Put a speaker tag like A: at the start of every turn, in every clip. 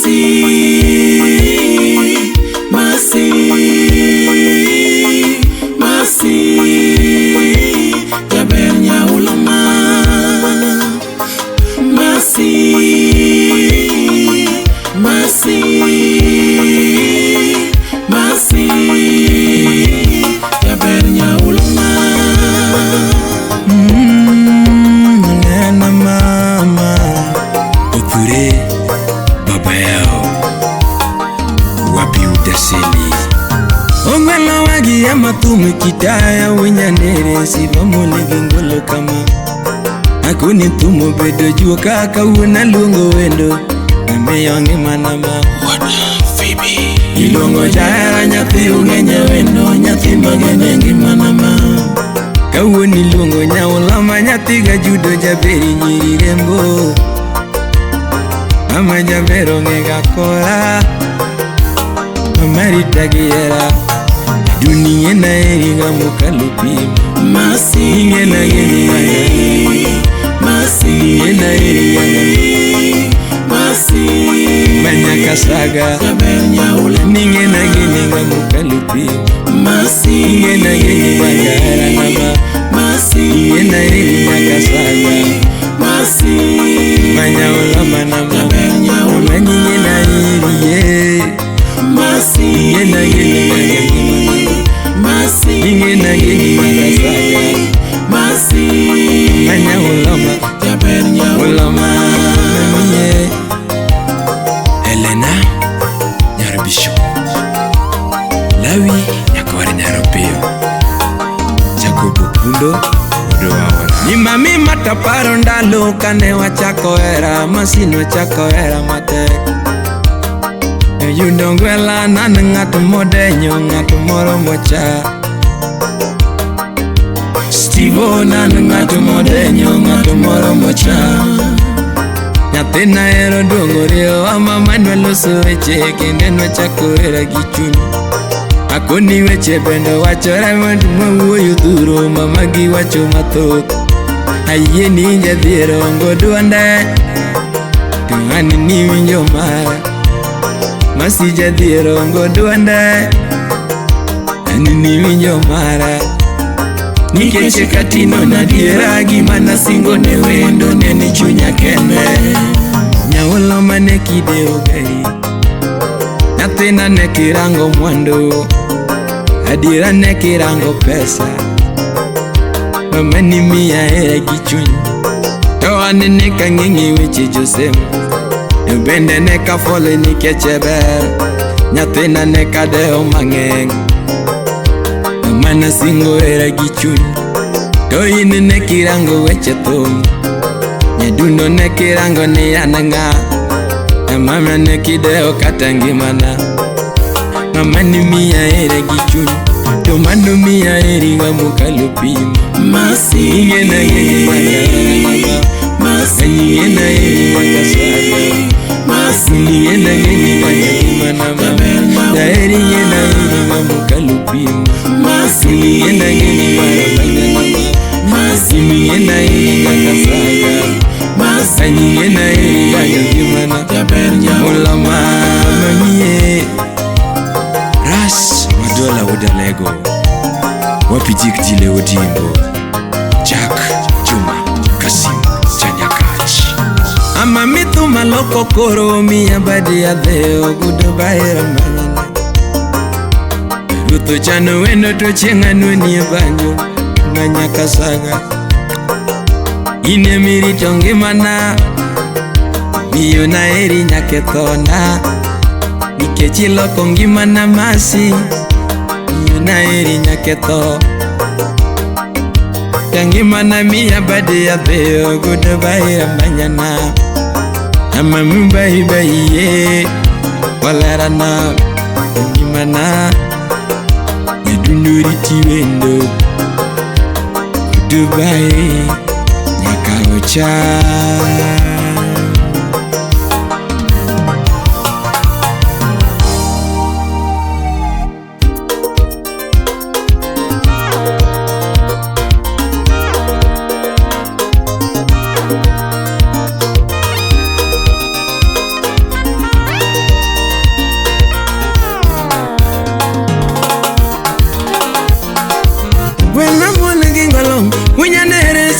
A: Masi, masi, masi, jaber nyauloma. Masi, masi, masi, jaber nyauloma.
B: Nena mama Othure baba yao wapi udaseli Ongwelo wagi ama thumu kitaya winyanere sivamole gingolo kama Akoni thumo bedo juo kaka wuon aluongo wendo Amiyo ngimana ma
A: Phoebe.
B: Iluongo jahera nyathi ung'enya wendo nyathi magene ngimana ma Kawuono iluongo nyaulama nyathi ga judo jaberi nyiri rembo Mama jaber ong'e kora Mama rita gi hera Dunia na eri ga mokalo pimo
A: Masi,
B: Ing'e na gini maya
A: masi,
B: Ing'e na eri ga
A: masi,
B: Manyaka saga
A: jaber nyauloma.
B: Ning'e na gini ga mokalo pimo
A: Masi,
B: Ing'e na gini maya hera nama
A: masi,
B: Ing'e na eri nyaka saga
A: masi,
B: Manyaulama nama
A: jaber nyauloma.
B: Mama nying'e na eri ye
A: Masi,
B: Ing'e na gini maya
A: masi,
B: Ing'e na gini maya saga
A: masi,
B: Manyaulama
A: jaber nyauloma.
B: Ulama mamiye Elena Nyarobisho Lawi Nyakwar Nyaropiyo Jacobo Pundo Odowawara Ni mami mataparo ndalo kane wachako hera Masin wachako hera matek Yudo ngwela nan ng'at modenyo ng'at moro mocha Steve nan ng'at modenyo ng'at moro mocha Nyathina ero duongo riyo ama manwa loso weche kendo nwachako hera gi chuny Akoni weche bende wachore mawuoyo dhuro mama giwacho mathoth Ayie ni jadhier ongo duonde to an niwinjo mara Masi jadhier ongo duonde an niwinjo mara Nikech katino nadiera gima nasingo ne wendo ne ni chunya kende Nyaolo mane kideo gari Nyathina ne kirango mwandu Adiera ne kirango pesa Mama ni miya hera gi chuny To an ne kang'eng'e weche josem To bende ne kafolo nikech ber Nyathina ne kadewo mang'eny Mama nasingo hera gi chuny To in ne kirango weche thum Nyadundo ne kirango ni an ng'a Mama ne kidewo kata ngimana Mama ni miya hera gi chuny To mano miya heri ga mokalo pimo
A: Masi,
B: Ing'e na gini maya
A: masi,
B: Ing'e na heri maka saga
A: masi,
B: Ing'e na gini maya ngimana mama Daheri ing'e na heri ga mokalo pimo
A: masi,
B: Ing'e na gini maya
A: masi,
B: Ing'e na heri maka saga
A: masi,
B: Ing'e na heri maya ngimana
A: jaber nyauloma.
B: Ulama mamiye Ras Madola Udalego Wapi Jik Jile Odimbo Jack Juma Kasim Chanyakach Ama mithuma loko koro miya badi adheo goodbye ramanyana Ruth ochano wendo to chieng' anweni e banjo manyaka saga In emirito ngimana Miyo naheri nyaka e thona Nikech iloko ngimana masi Miyo naheri nyaka e tho Ta ngimana miya badi adhiyo goodbye ramanyana Ama mumbai bai ye Walerana ngimana Nyadundo riti wendo Goodbye nyaka ocha.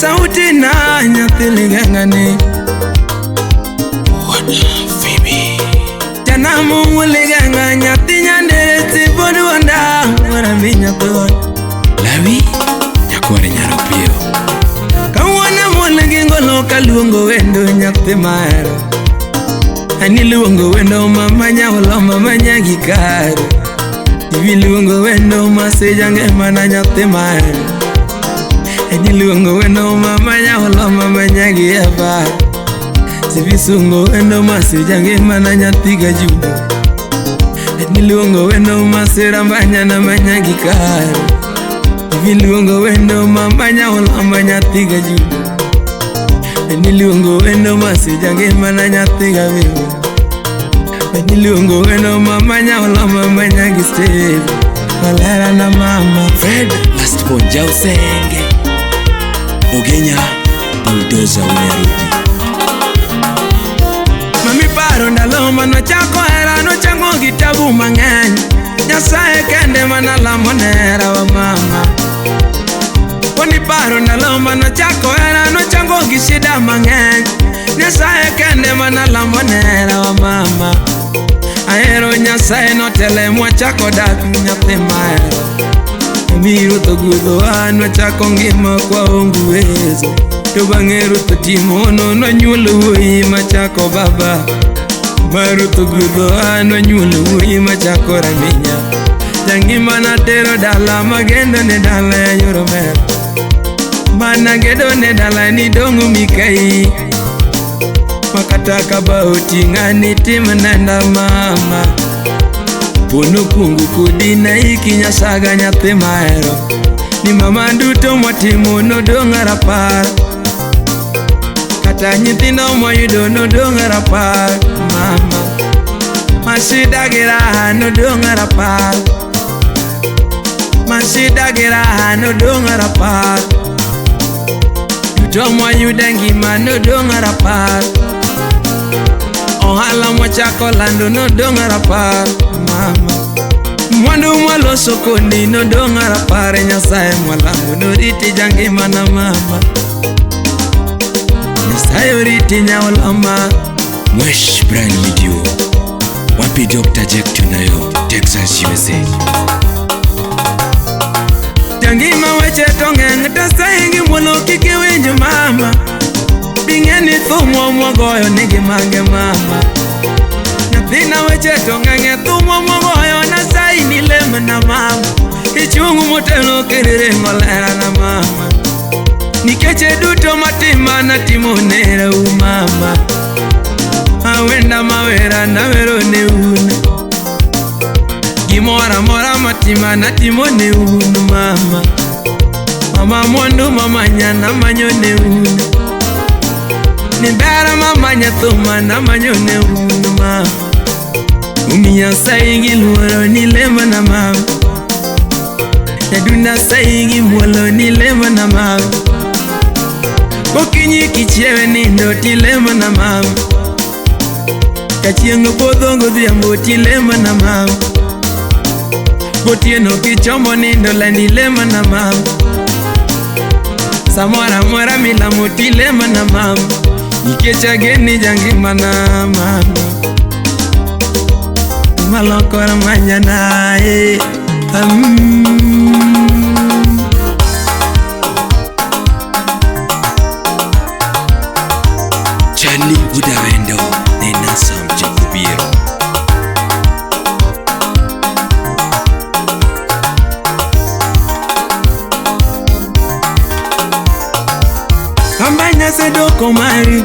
B: Sauti na nyathi ligangani Janamu liganga nyathi nyandere Sibod wanda Waraminya thon
A: Lawi nyakware nyaro piyo.
B: Kawuono muol gi ngolo kaluongo wendo nyathi mahero. Ani luongo wendo mama nyaolo mama nyagi kare. Ibi luongo wendo masija ngima na nyathi mahero. Ani luongo wendo mama nyaolo mama nyagi eva. Sibi sungo wendo masija ngima na nyathi gajudo. Ani luongo wendo masira mbanya na manyagi kare. Ibi luongo wendo mama nyaolo mama nyathi gajudo. Niluongo wendo masija ngima na nyathi gawewe. Niluongo wendo mama nyaolo mama nyagi Steve. Walera na mama
A: Fred last born Jausenge Ogenya Bulldozer Unyarudi.
B: Mami paro ndalo manochako hera nochango gi tabu mang'eny. Nyasaye kende manalamo nera wa mama. Poni paro ndalo manochako hera nochango gi shida mang'eny. Nyasaye kende manalamo nera wa mama. Ahero Nyasaye notele mwachako dak nyathi mahero. Omi ruoth ogwedhowa nwachako ngima kwa onge uwezo. To bang'e ruoth otimo hono nonyuolo wuoyi machako baba. Ma ruoth ogwedhowa nonyuolo wuoyi machako raminya. Jangima natero dala magendo ne dala ya yoro mer. Mana gedo ne dala ni dong'o mikai. Makata kaba oting'a ni tim nenda mama. Pono kuongo kodi na iki nyasaga nyathi mahero. Ni mama duto mwatimo nodong' rapar. Kata nyithindo mwayudo nodong' rapar mama. Masida gi raha nodong' rapar. Masida gi raha nodong' rapar. Duto mwayudo e ngima nodong' rapar. Ohala mwachako lando nodong' rapar mama. Mwandu mwaloso koni nodong' rapar. Nyasaye mwalamo noriti jangima na mama. Nyasaye oriti nyaoloma.
A: Mwesh Brian Midio. Wapi Dr. Jack Tunayo Texas USA.
B: Jangima weche to ng'eny to sayi gi muolo kik iwinj mama. Bing'e ni thumwa mwagoyo nigi mange mama. Nyathina weche to ng'eny thumwa mwagoyo na sayi ni lemna mama. Ichung' motelo kiriringo lera na mama. Nikech duto matima natimo nera u mama. Awenda mawera nawero ne un. Gimoro amora matima natimo ne un mama. Mama mwandu mama nyana manyo ne un. Ni ber mama nyathuma namanyo ne un mama. Umiya sayi gi luoro ni lemna mama. Nyadunda sayi gi muolo ni lemna mama. Gokinyi kichiewe nindo tilemna mama. Kachieng' podho godhiambo tilemna mama. Gotieno kichomo nindo landi lemna mama. Samoro amora milamo tilemna mama. Nikech ageni jangimana mama. Malokora manyana eh.
A: Charlie Udawendo Nena Sam Jakubiro.
B: Ambanya sedoko mari,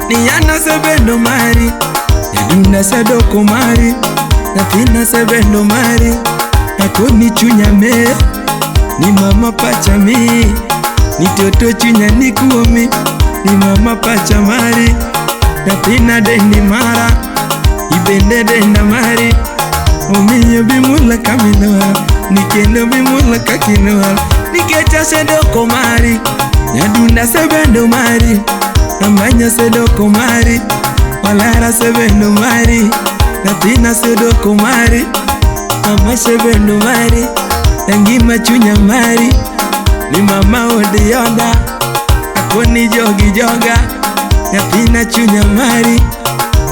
B: niyana sebedo mari, nyadunda sedoko mari, nyathina sebedo mari, akoni chunya me, ni mama pacha mi, ni toto chunya ni kuomi, ni mama pacha mari, nyathina dendi mara, ibende denda mari, omiyo bimula kaminwa, nikendo bimula kakinwa, nikech asedoko mari. Nyadunda sebendo mari, Ambanya sedoko mari, Walara sebendo mari, Nyathina sedoko mari, Mama sebendo mari, Nangima chunya mari, Ni mama odioda, Akoni jogi joga, nyathina chunya mari.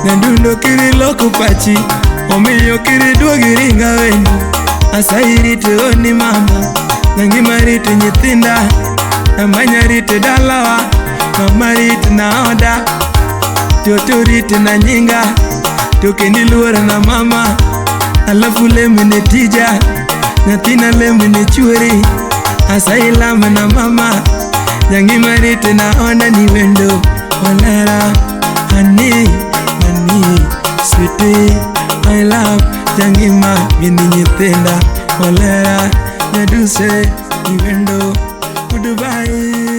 B: Nyadundo kiri loko pachi, omiyo kiri duogi ringa wendo. Asayi rite oni mama, nyangima rite nyithinda. Amanya rite dalawa, mama rite na oda. Toto rite na nyinga, to kendi luora na mama. Alafu leme ne tija, nyathina leme ne chuori. Asayi lama na mama, nyangima rite na oda ni wendo. Olera, honey, honey, sweetie, my love, jangima gini nyithinda. Olera, nyaduse, ni wendo, goodbye.